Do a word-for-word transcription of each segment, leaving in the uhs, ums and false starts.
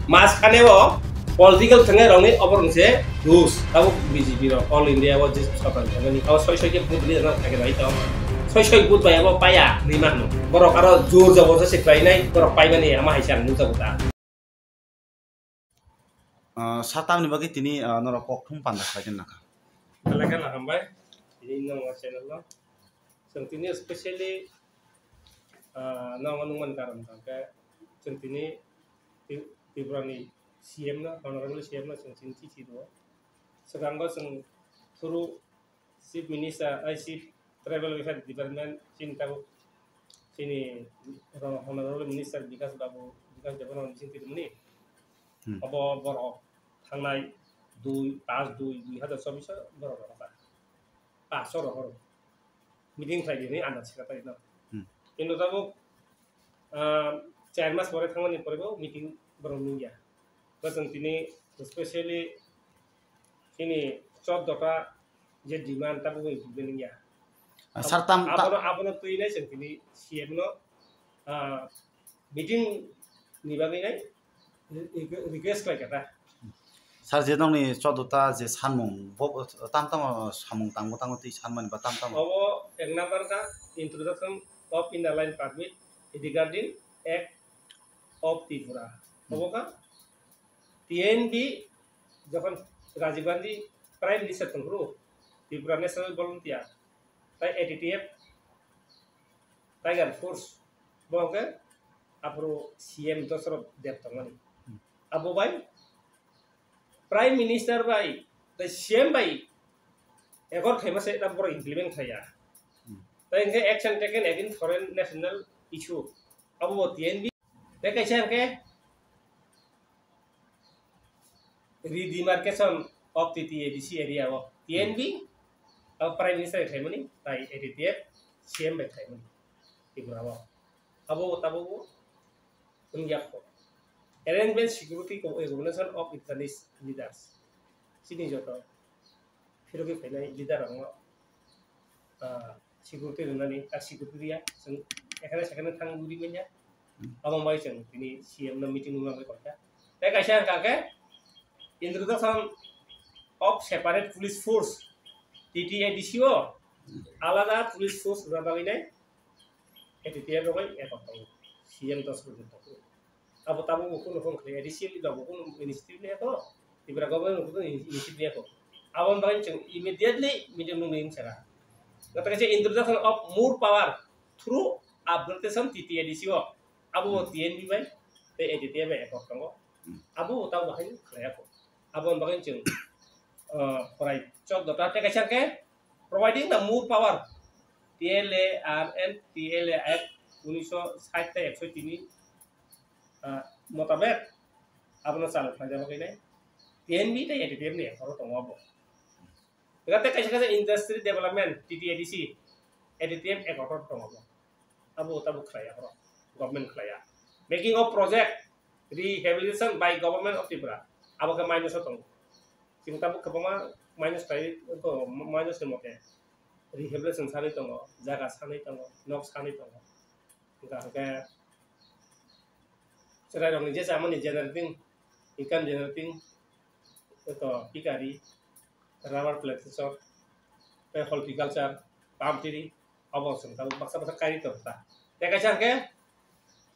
Mas khane o political thwngnai rokni oborok se dus. Tabuk B J P rok All India o je sorkar thangmani o soi soi khe vote ri rok thangwi rwai tong. Soi soi vote bai abo paya hinwi mano. Borok aro jor jabardasti khlainai, borok paimani ama hai se ang nukjago ta. Ah, sir, tamni bagwi tini, ah, norok kok thum panda khlai khe nakha? Belai kheno hambai, tini nokni channel o. Chwng tini specially, ah, nokno nukmani karon hwnkhe chwng tini Tri-, Tripura ni C M no, Honorable C M no chwng tini chithi rwo. Swkango chwng through Chief Minister, ai, Chief Tribal Welfare Department, chini tabuk chini Honorable Minister Bikash Babu, Bikash Debbarma ni bising twi tongmani. Hmm. Obo borok thangnai dui, paanch dui, dui hazar chobbish o borok rohorkha. Paanch o rohoro. Meeting khlai di hinwi andaj kha tari no. Hmm. Kintu tabuk, ah, char mas pore thangmani pore bo meeting borok nungya. Bo chwng tini specially chini choddo ta je demand tabuk implement wngya. Ah, sir, tam, ta- Abono, abono twi nai chwng tini C M no, ah, meeting ni bagwi nai re-, re-, request khlai kha ta. Sir, je nokni choddo ta je sanmung, bo, tam tamo samung tango tango twi sanmani ba tam tamo? Obo ek number ka introduction of Inner Line Permit regarding Act of Tripura. Hmm. Obo ka T N V jokhon Rajiv Gandhi Prime Minister tongphuru, Tripura National Volunteer, tai A T T F Tiger Force, bo hwnkhe aphuru C M Dosrot Deb tongmani. Hmm. Abo bai Prime Minister bai, tai C M bai accord khaima se ta borok implement khaiya. Hmm. Tai hwnkhe action taken against foreign national issue. Abo bo T N V. Tai kaisa hwnkhe redemarcation of T T A D C area o T N V, abo Prime Minister bai khlaimani, tai A T T F C M bai khlaimani. Tripura o. Abo tabuk wngya kho. Arrangement security co-, coordination of international leaders. Chini joto phirogwi phainai leader rokno, ah, security rwnani, tak security riya, chwng ekhane sekhane thang uri manya. Abo bai chwng tini C M no meeting rwna bai koita. Tei kaisa hwnkha khe introduction of separate police force, T T A D C o alada police force rwna bagwi nai A T T F rok bai ekot tongo, C M dos rok tongo. Abo tabuk bo kunu phone khlai, A D C rok bo kunu initiative liya kho, Tripura government bo kunu initiative liya kho. Aboni bagwi chwng immediately meeting nungwi wngsa kha. Gata kaisa introduction of more power through upgradation T T A D C o. Abo bo T N V bai tei A T T F bai ekot tongo. Abo bo tabuk hai khlaiya kho. Aboni bagwi chwng, ah, prai choddo ta tei kaisa khe providing the more power T L A R and T L A Act unisho sait tei ekso tini, ah, motabek abono chalo khlaijak bagwi nai T N V tei A T T F ni ekoro tongo abo. Tei kaisa kaisa industry development T T A D C, A T T F ekoro tongo abo. Abo tabuk khlaiya oro, government khlaiya. Making of project rehabilitation by Government of Tripura, abo khe minus o tongo. Chwng tabuk kwbangma minus khlai, minus ni mote rehabilitation sanwi tongo, jaga sanwi tongo, nok sanwi tongo. Hwnkha hwnkhe chwrairokni je chamani generating, income generating, to pikari, rubber plantation, tei horticulture, palm tree, abo chwng tabuk baksa baksa kairi tongkha. Tei kaisa hwnkhe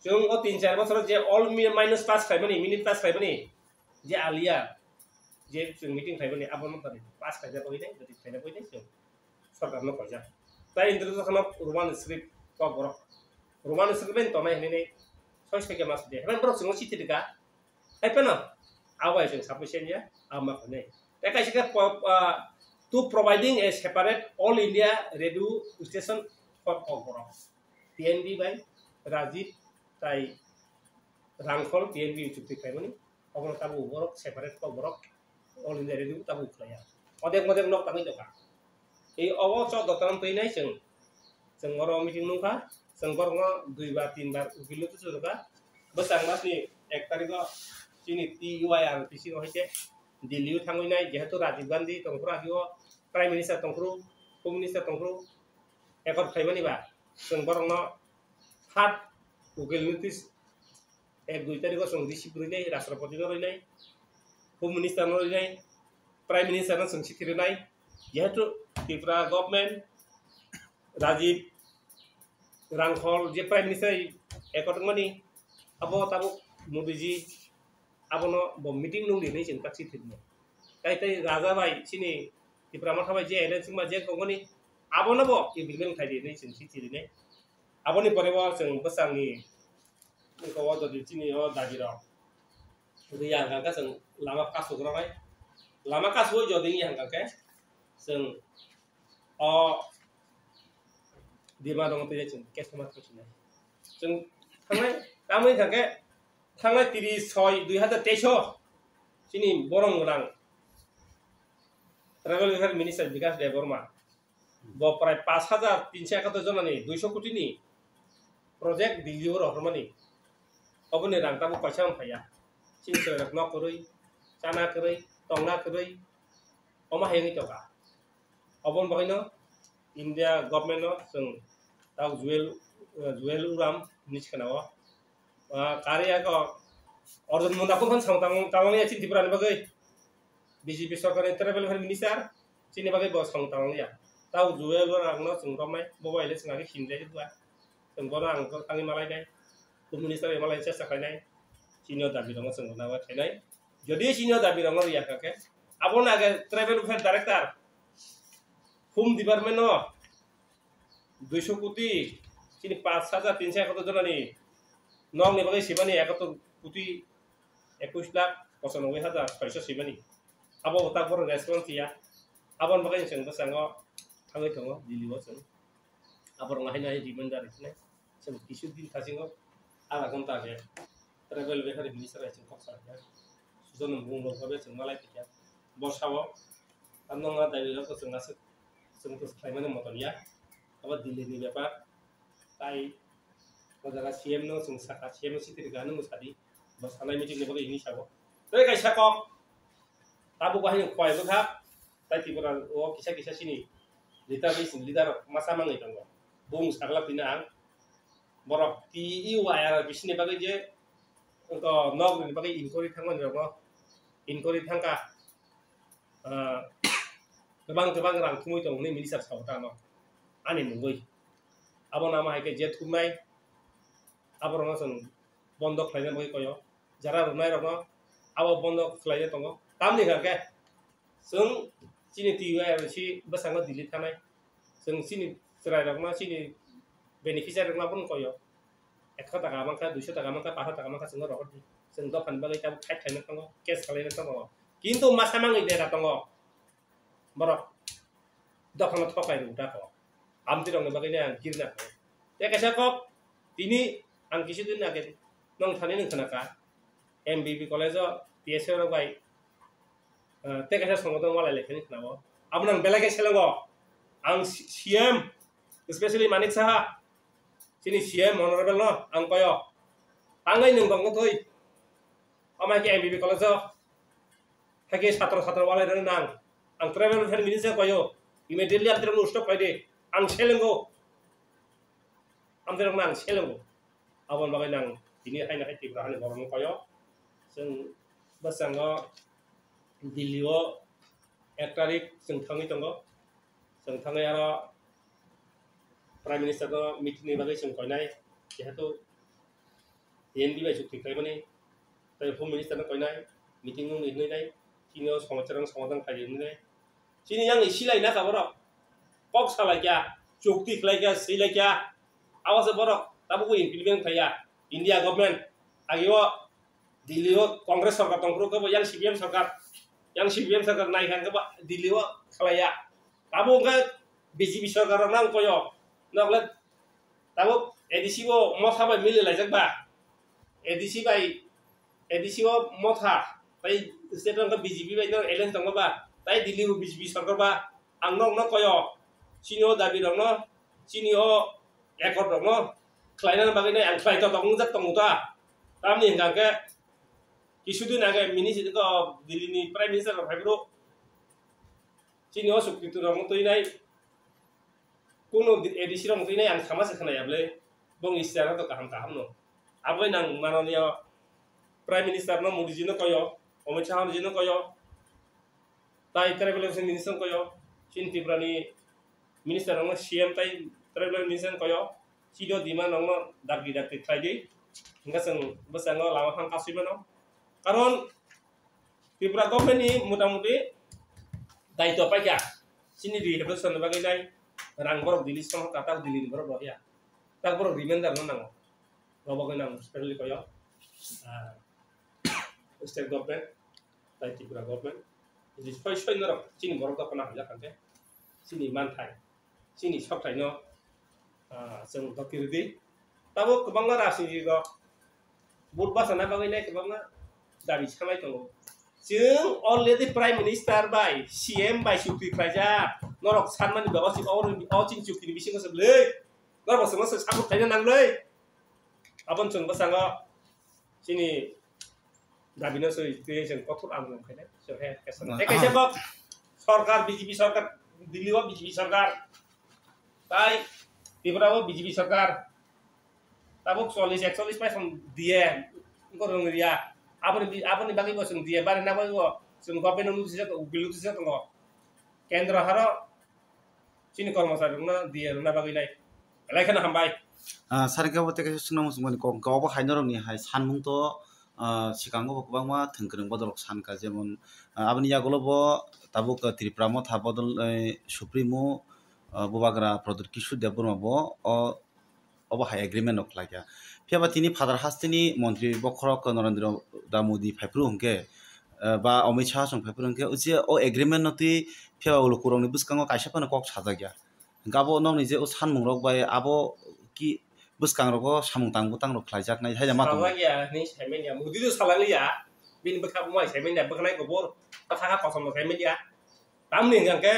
chwng o tin char bosoro je all mi-, minus pass khlaimani, minute pass khlaimani, je aliya, je chwng meeting khlaimani, abo no tani pass khlaijak oi nai, jodi khlaijak oi nai chwng sorkar no koijak. Tai introduction of Roman script kok borok. Roman script bai tongnai hinwi nai soi soi khe mas de. Hwnwi borok chwngno chithi rwkha. Hai phano abo hai chwng sufficient ya, abo ma khainai. Tai kaisa khe po-, ah, to providing a separate all India radio station for kok borok. T N V bai Rajiv tai Rangkhol T N V chukti khlaimani. Obono tabuk borok separate kok borok all India radio tabuk khlaiya. Odek modek nok tangwi tongkha. Ei obo chok dotaram twi nai chwng, chwng oro meeting nungkha, chwng borokno dui bar tin bar ukil no tuchukha. Bwsang masni ek tarikho chini T Y R P C no hai khe Delhi o thangwi nai, jehetu Rajiv Gandhi tongphuru agi o Prime Minister tongphuru, Home Minister tongphuru, ekot khlaimani ba chwng borokno third ukil notice ek dui tarikh o chwng receive rwnai, Rashtrapati no rwnai, Home Minister no rwnai, Prime Minister no chwng chithi rwnai, jehetu Tripura government Rajiv Rangkhol je Prime Minister accord wngmani, abo tabuk Modi ji abono bo meeting nung di hinwi chwng tak chithi rwnai. Tai tai Raja bai chini Tipra Motha bai je alliance wngma je kongmani abono bo implement khai di hinwi chwng chithi rwnai. Aboni pore bo chwng bwsangni eko o jodi chini o dabi rok riya hwnkha khe chwng lama kasuk rwnai. Lama kasuk jodi wngya hwnkha khe chwng o demand rok twi chwng case ma thang sinai. Chwng thangnai tamoni hwnkha khe thangnai tris soi dui hazar teis o chini borong gwnang Tribal Welfare Minister Bikash Debbarma bo prai pash hazar tinso ekator jonani duiso kotini project Delhi o rohormani. Oboni rang tabuk kaisa wng phaiya. Chini chwrairok nok kwrwi, chana kwrwi, tongna kwrwi, omo hai wngwi tongkha. Oboni bagwino India government no chwng tabuk Juel, Juel Oram hinwi se khna o. Ah, kari ako Arjun Munda kung khan samung tang, tangmani ya chini Tripura ni bagwi. B J P sarkar ni tribal welfare minister chini bagwi bo samung tangmani ya. Tau Juel Oram no chwng romnai, bo bai le chwng age himjai dua. Chwng bono ang thangwi malai nai. Home minister bai malai chesta khlai nai. Chini o dabi rok no chwng rwna khainai. Jodi chini o dabi rok no riya kha khe, abo no age tribal welfare director, home department no duiso koti, chini pash hazar tinso ekator jonani nokni bagwi sibani ekator koti ekush lakh pochanoboi hazar soiso sibani. Abo bo tak borok response ya. Aboni bagwi chwng bwskango thangwi tongo Delhi o chwng. Aborok no haino hai reminder rwkhinai. Chwng kisu din thasingo adha ghonta khe tribal welfare minister bai chwng kok salai kha. Sujono bumung rok bai chwng malai kha. Bosao ang nokna dabi rok chwng aswk chwng to khlaimani motom ya. Abo Delhi ni bepar. Tai o jaga C M no chwng sakha, C M no chithi rwkha, nwng sadi. Bo sanai meeting ni bagwi hinwi sabo. Tei kaisa kok. Tabuk bahai khwai bwkha. Tai Tripura o kisa kisa chini leader bai chini leader rok masa mangwi tongo. Bung sagla pina ang. Borok T U I R bisini bagwi je wngkha nok ni bagwi inquiry thangmani rokno inquiry thangkha. Ah, kwbang kwbang rang thumwi tong hwnwi minister sao ta ano ani mungwi. Abo nama hai khe je thumnai aborokno chwng bondo khlaina bagwi koyo. Jara rwnai rokno abo bondo khlaina tongo. Tamni hwnkhe chwng chini T U I R C bwskango Delhi thanai. Chwng chini chwrai rokno, chini beneficiary rokno abono koyo. Ekso taka mankha, duiso taka mankha, paso taka mankha, chwngno rohor di. Chwng dophani bagwi tabuk fight khlaina tongo, case khlaina tongo. Kintu masa mangwi neta tongo. Borok dophano thokai rwkha kho. Amtwi rokni bagwi ang kirna kho. Tei kaisa kok tini ang kisi din age nong thani nung khna kha. M B B college o T S A rok bai, ah, tei kaisa songothon walai lai khani khna o. Abo nang belai khe selengo. Ang C-, C M, especially Manik Saha, chini C M honorable no ang koyo. Tangai nung bangno thoi. Amai khe M B B college o. Hakhe satro satro walai rwna nang. Ang tribal welfare minister koyo. Immediately ang tribal stop khlai di. Ang selengo. Amtwi rokno ang selengo. Aboni bagwi nang tini haino hai Tripura hani borokno koyo. Chwng bwskango Delhi o ek tarik chwng thangwi tongo. Chwng thangwi aro Prime Minister no meeting ni bagwi chwng koinai. Jehetu T N B bai chukti khlaimani, tei Home Minister no koinai, meeting wngwi hinwi nai, chini o somosa rok somadhan khlai hinwi nai. Chini yang silai na ka borok, kok salai kya, chukti khlai kya, silai kya, abo se borok tabuk implement khlai ya. India government, agi o Delhi o Congress sarkar tong phuru khe bo yang C P M sarkar, yang C P M sarkar nai kha khe bo Delhi o khlai ya. Tabuk khe B J P sarkar rok nang koyo, nokle Tabuk A D C bo Motha bai mili laijak ba? A D C bai, A D C o Motha, tai state rok B J P bai no alliance tongo ba? Tai Delhi bo B J P sarkar ba? Ang nok no koyo, chini o dabi rok no, chini o accord rok no khlaina bagwi nai ang khlai tok tok wngjak tongo ta. Tamni hwnkha khe kisu din age mini sini ko Delhi ni Prime Minister rok phai bro. Chini o sukti tu rok no twi nai. Kuno A D C rok twi nai ang sama se khna ya ble. Bong istiar to kaham kaham no. Aboi nang mano niya Prime Minister no Modi ji no koyo, Amit Shah ji no koyo, tai Tribal Affairs Minister no koyo, chini Tripura ni Minister no C M tai Tribal Minister no koyo, chini o demand no dakti dakti khlai di, hingke chwng bwskango lama phang kasui mano. Karon Tripura government ni mota moti daitwa paikha, chini rehabilitation ni bagwi nai rang borok Delhi sono katak Delhi ni borok rohya, tak borok remainder no nango, abo bagwi nang specially koyo, ah, state government tai Tripura government, soi soi norok chini borok dophano hamjak kha khe chini manthai, chini sokthai no, ah, chwng dokti rwdi. Tabuk kwbangma rajniti rok vote bachana bagwi nai kwbangma dabi sanai tongo. Chwng already Prime Minister bai C M bai chukti khlaijak, norok sanmani baba si o chini chukti ni bisingo se bwlwi norok bo chwngno se support khaina nanglwi. Aboni chwng bwskango chini dabi no soi twi chwng kothok andolon khainai. Chwng he kaisa, ah, tei kaisa kok sorkar, B J P sorkar, Delhi o B J P sorkar, tai Tripura o B J P sorkar. Tabuk chollish, ekchollish paisa diye, wngkha rwng riya. Aboni bi-, aboni bagwi bo chwng diye, bari na bagwi bo chwng government no nutijak, bill nutijak tongo. Kendro haro chini kormochari rokno diye rwna bagwi nai. Belai kheno hambai. Ah, sari khe bo tei kaisa swngna muchung mani kok, kok bo hai norokni hai sanmung to, ah, swkango bo kwbangma thwng kwrwng bodol rok san kha, jemon, ah, aboni yagulo bo tabuk, ah, Tripura motha bodol, eh, supremo, ah, bubagra Pradyot Kishore Debbarma bo o obo hai agreement rok khlai kha. Phiya ba tini phatar hasteni montri bokhorok Narendra Da Modi phaiphuru hwnkhe, eh, ba Amit Shah chwng phaiphuru hwnkhe, o je o agreement no twi phiya ba lukurokni bwskango kaisa phano kok sajak ya. Hwnkhe abo nokni je o sanmung rok bai abo ki bwskang rogo samung tang bwtang rok khlaijaknai hai ma tongo. Sajak ya hinwi saimanya, Modi do salangya, bini bwkha bumai saimanya, bwkhanai kubur, bwkha kosom no saimanya. Tamni hwnkhe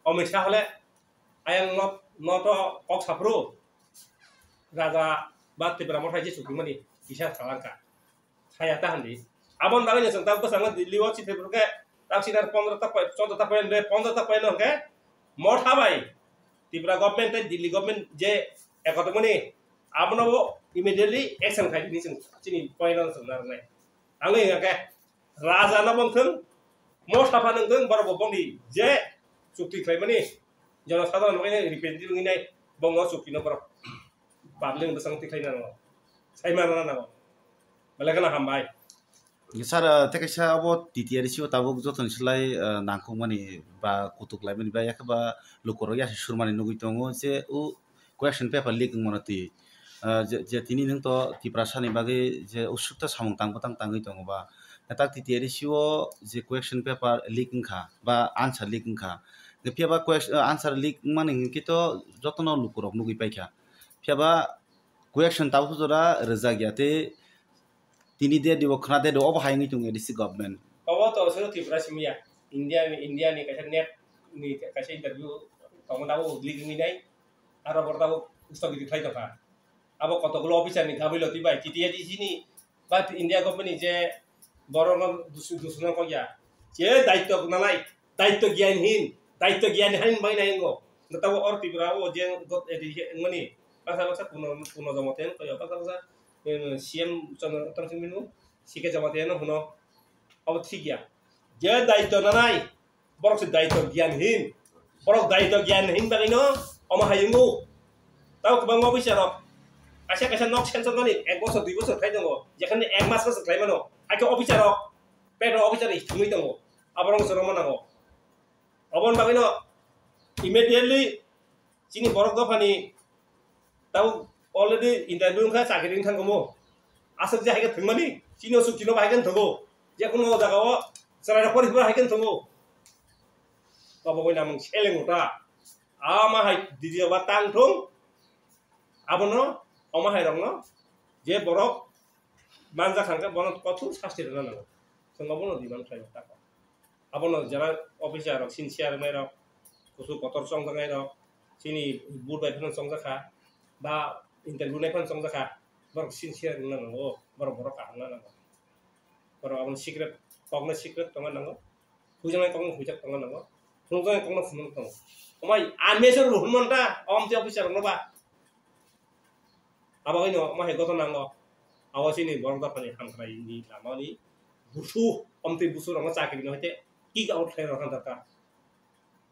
Amit Shah hole ayang no, no to kok saphuru raja ba Tripura motha je chukimani kisa salangkha. Saya ta handi. Abon bagwi no chwng ta bwskango Delhi o chithai phuru khe tak sinar pondro ta poi-, choudo ta point, pondro ta point no hwnkhe motha bai Tripura government tei Delhi government je ekotongmani abono bo immediately action khai di hinwi chwng chini point no chwng narwknai. Ang wngkha khe raja no bongthwng, motha phano wngthwng, borok bo bongni je chukti khlaimani jono sadharon bagwi representative wngwi nai, bongno chukti no borok public ni bwskango tikhlai nango, sai manna nango. Belai kheno hambai. Sir, ah, tei kaisa abo T T R C o tabuk jotoni slai, ah, nangkukmani ba kutuk laimani ba yakhe ba lukurok yasi surmani nugui tongo je o question paper leak wngmano twi. Ah, je, je tini nwng to Tiprasa ni bagwi je usukta samung tang bwtang tangwi tongo ba. Netak T T R C o je question paper leak wngkha ba answer leak wngkha. Phiya ba ques-, ah, answer leak wngmani hwnkhe to jotono lukurok nugui paikha. Phiya ba question tabuk jora rwjak ya tei tini de dibo khna de do obo hai wngwi tongo A D C government. Obo to se Tripura simi ya. India ni, India ni kaisa net ni kaisa interview tongo tabuk leak wngwi nai. Aro bo tabuk stogiti khlai tongkha. Abo kotokgulo officer ni khabui lo twi bai T T A D C ni ba India government ni je borok no dusu-, dusuna kok ya. Je daityo nanai, daityo giyan hin, daityo giyan hin bai nai ngo. Tabuk or Tripura o je got edi mani baksa baksa puno, puno jomo ten koyo baksa baksa, eh, C M Chandra Uttam Singh binu, C K Jamatia no huno. Abo thik ya. Je daityo nanai, borok se daityo giyan hin. Borok daityo giyan hin bagwi no omo hai wngo. Tamo kwbangma officer rok kaisa kaisa nok sensor mani ek bosor dui bosor khai tongo. Jekhani ek mas mas khlai mano. Hakhe officer rok, petro officer rok thumwi tongo. Aborok se rwma nango. Oboni bagwi no immediately chini borok dophani tabuk already interview wngkha, chakri wngkha kamo. Aswk je hai khe thwngmani, chini o chukti no bahai khe thwngo. Je kuno o jaga o chwrai rok pori hai khe thwngo. Tobo bai namung seleng uta. Ama hai D D O ba tang thung. Abono, omo hai rok no, je borok manjak kha khe bono kothok sasti rwna nango. Chwng abono demand khlai o tako. Abono jara officer rok, sincere wngnai rok, kusu kotor chongjak nai rok, chini vote bai phano chongjak kha, ba interview nai phano chongjak kha, borok sincere wngna nango, borok borok kaham wngna nango. Borok abono secret, kokno secret tongna nango, huijaknai kokno huijak tongna nango, phunukjaknai kokno phunuk nango. Omai unmeasured hwnmanta, omte officer rokno ba. Abo haino omo hai goto nango. Abo chini borok dophani hamkraini lamani busu, omtwi busu rokno chakri no hoite kick out khlai rok hamjakha.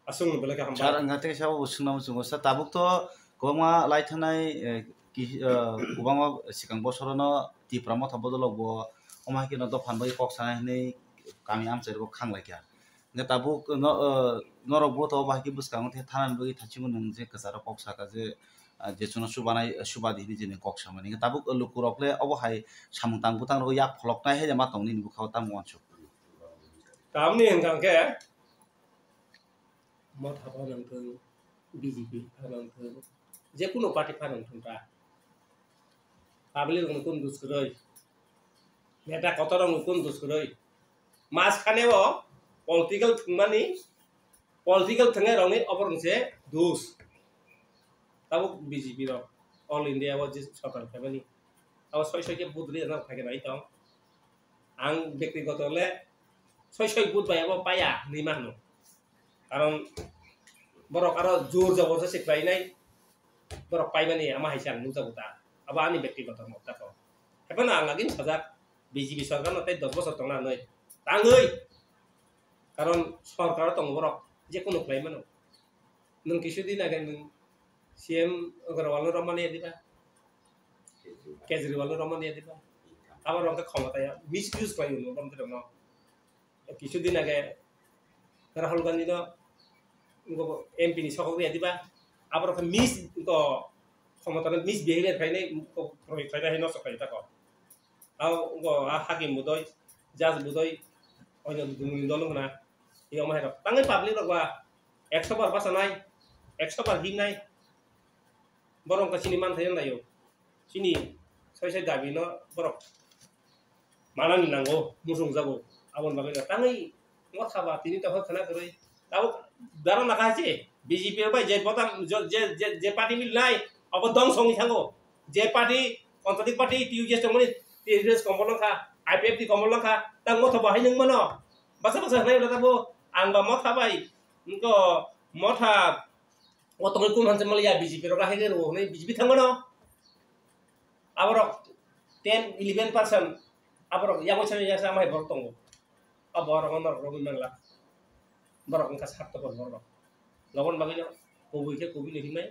Aswkno belai khe hambai. Sir, wngkha tei sabo bo swngna muchungo. Sir, tabuk to kwbangma lai thanai, eh, ki-, eh, kwbangma swkang bosorono Tipra Motha bodolok bo omo hai kheno dophan bai kok sanai hinwi kami amchairok khang lai kha. Hingkhe tabuk no, eh, norok bo to obo hai khe bwskango the thanani bagwi thachingbo nwng je kwcharo kok saka je, ah, je chwngno chubanai, eh, chuba di hinwi je nwng kok samani. Hingkhe tabuk lukurok le obo hai samung tang bwtang rok yak pholoknai hai ma tong nini bwkhao tamo uansuk. Tamni hwnkha khe Motha phano wngthung, B J P phano wngthung, je kunu party phano wngthung ta. Public rokno kunu dos kwrwi, neta kotor rokno kunu dos kwrwi. Mas khane o political thwngmani, political thwngnai rokni oborok se dos. Tabuk B J P rok All India o je sorkar khaimani, abo soi soi khe budri rok phai khe nai tong. Ang bektigoto le soi soi but bai abo paya hinwi ma hwno. Karon borok aro jor joborjosti khlainai, borok paimani ama hai se ang nukjago ta. Abo ani bektigoto mot tako. Haphano ang agini sajak B J P sorkarno tei dos bosor tongna hinwi tangwi. Karon sorkaro tongo borok, je kunu khlai mano. Nwng kisu din age nwng C M Agrawal no romani ya diba? Kejriwal no romani ya diba? Abo rok khe khomota ya misuse khlai o rok no. Kisu din age Rahul Gandhi no M P ni sokok ya diba? Abo rok khe mis ko khomota no misbehavior khlai nai ko proyek khlai nai no sok khlai ta ko. Abo wngkha a hakim budoi, judge budoi, oino dumuni dol wngkha na. Tei omo hai rok tangwi public rok ba ekso bar bachanai, ekso bar himnai. Borok wngkha chini manthai wng laio. Chini soi soi dabi no borok manani nango, muchung jago. Aboni bagwi no tangwi Motha ba tini tongkha khwna kwrwi. Tabuk dara nakha se B J P bai je bodam, je, je, je, je party mil nai, abo dong songwi thango. Je party, contradict party, T U J S tongmani, T U J S kombol wngkha, I P F T kombol wngkha, tang Motha bo hai nung mano. Basa basa hwnai wngkha tabuk, ang ba Motha bai, wngkha Motha, o tongwi kum hanse maliya B J P rok lahai khe rwo hwnwi B J P thang mano. Aborok ten, eleven percent aborok yabo chana yasa amai borok tongo. A borok norok rogwi mangla. Borok wngkha sartokor borok. Lobon bagwi no kubui khe kubui no himnai.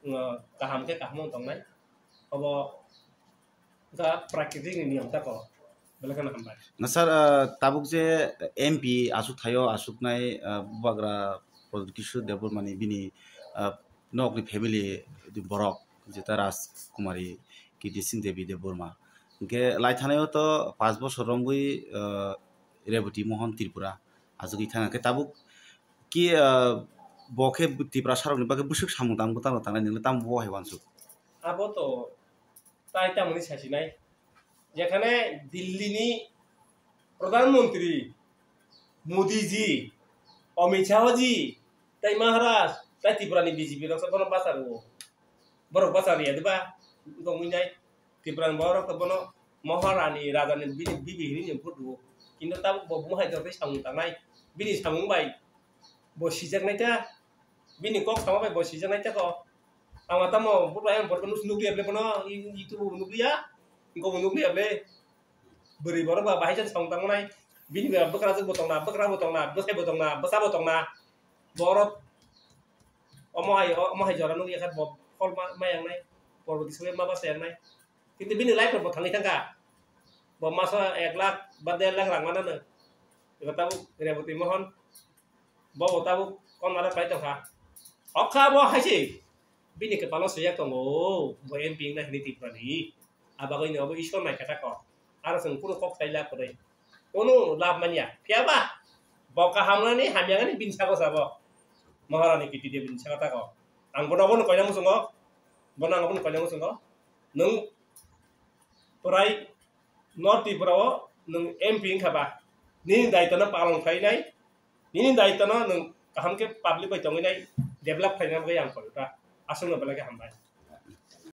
Ngo kaham khe kaham wng tongnai. Obo wngkha prakritik ni niyom tako. Belai kheno hambai. Na sir, ah, tabuk je M P asuk thaio, asuknai, ah, Bubagra Pradyut Kishore Debbarma ni bini, ah, nokni family borok, jeta Rajkumari Kirti Singh Devi Debbarma. Hingke lai thanaio to panch bosor romgwi, ah, Reboti Mohan Tripura asugwi thana. Hingke tabuk ki, ah, bo khe Tiprasa rokni bagwi bwswk samung tang bwtang rok tangnai nini tamo bo hai uansuk. Abo to tai tamoni sasinai. Jekhane Delhi ni Pradhan Mantri Modi ji, Amit Shah ji, tai Maharaj, tai Tripura ni B J P rok bono bachar o. Borok bachar ya diba? Wngkha wngwi nai Tripura ni borok to bono Maharani, Raja ni bini bibi hinwi ni vote o. Kintu tabuk bo bumhai jotoi samung tangnai. Bini samung bai bo sijaknai ta. Bini kok sama bai bo sijaknai ta ko. Ang tamo buklai ang borok nukliya ble bono, YouTube bo nukliya, ingko bo nukliya ble. Bwrwi borok ba bahai jan samung tangmanai. Bini ba bwkrajwk bo tongna, bwkra bo tongna, bwsai bo tongna, bwsa bo tongna. Borok omo hai, omo hai jora nukya khe bo phol ma, ma yangnai. Porbo tiswe ma basa yangnai. Kintu bini life rok bo thangwi thangkha. Bo maso ek lakh ba der lakh rang mananw. Eba tabuk Reboti Mohan. Bo bo tabuk kon mare pai tongkha. Okha bo haise. Bini kwpalo swijak tongo. Bo M P wngna hini Tripura ni. Abagwi no bo Ishwar naikha ta kok. Aro chwng kunu kok sai lab kwrwi. Kunu lab manya. Phiya ba? Bo kaham nani hamya nani bini sago sabo. Maharani Kirti Devi bini sago ta kok. Ang bono bono koina muchungo. Bono ang bono koina muchungo. Nwng pwrai North Tripura o nwng M P wngkha ba, nini daitwno palong khlainai, nini daitwno nwng kaham khe public bai tongwi nai, develop khlaina bagwi ang koi ta. Aswkno belai khe hambai.